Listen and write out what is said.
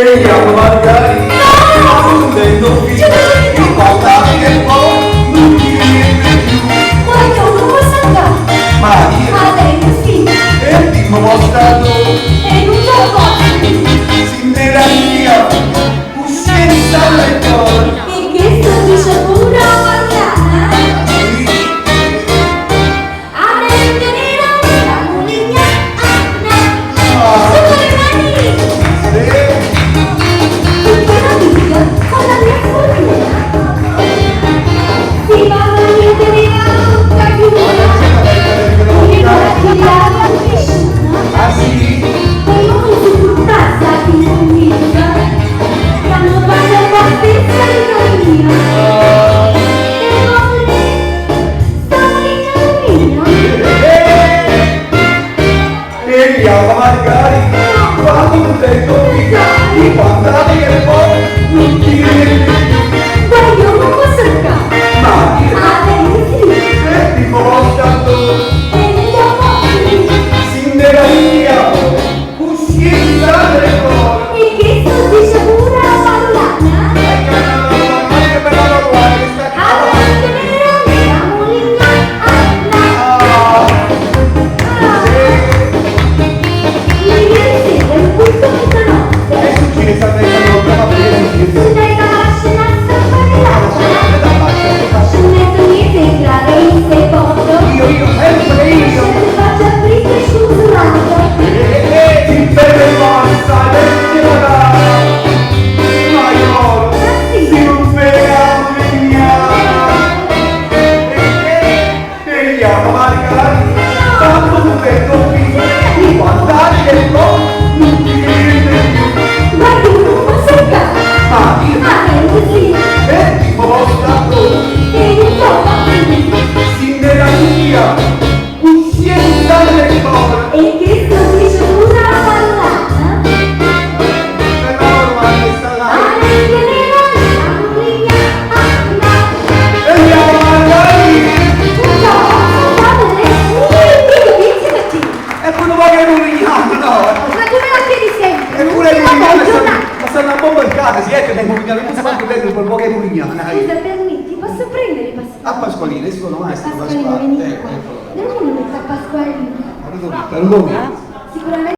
E jammo Margarì, No! contento Ce lo figlio, guardate che poi non ti niente più. Guagliò, nun me seccà! Ma io, 'A tengo, sì! e dimmi vostra tu, E nun t' 'o pozzo dì! si me la mia, coscienza le core. E chesto dice pure 'a parulana? 'A veste nera, 'a mulignana. Su con le mani! Sì. Perché la vita con la mia fortuna si va a nera tutta chiusa e non la nessuno. Ah sì? E io mi supportasse a chi convinta quando passa la stessa vita mia. E voglio sta mulignana mia. E chiama Margarì, quando contento figlio, guardate che poi non ti niente più. Guagliò, nun me seccà. Ma io, 'A tengo sì. e dimmi vostra tu, E nun t' 'o pozzo dì. si me la mia, coscienza le core. E chesto dice pure 'a parulana? Ma che bella parolata che sta 'A veste nera, 'a mulignana. Ah, sì. Ieri sera, in punto mezzanotte, Che succede? Sta ma perché succede? scendette abbascio 'na stamparellata, scendette miez' 'e grare isso e Toto, Io, sempre io. ascette faccia triste e scunsulato. Si beve passa, e ma io, Ah sì? si non vediamo E chiama Margarì, tanto contento figlio, guardate che poi non ti niente più. Guagliò, nun me seccà. Ma io, 'A tengo sì, e tipo vostra tu, e nun t' 'o pozzo dì. si me la mia, coscienza le core. E chesto dice pure 'a parulana? Bella ormai questa là. 'A veste nera, 'a mulignana. E chiama Margarì. No, sì, E poi non va che non no. Ma tu me la chiedi sempre? Eppure Ma Mulignana voglio sta, una. ma stanno un po' mercato, si è che nei Mulignana, non si fa più bene per poche Mulignana. Scusa, permetti, posso prendere Pasqualino? A Pasqualino, secondo me sta Pasqualino, Pasquale. vieni Ecco, qua. eccolo. Dammi un minuto a Pasqualino. Ludovica, Ludovica. Sicuramente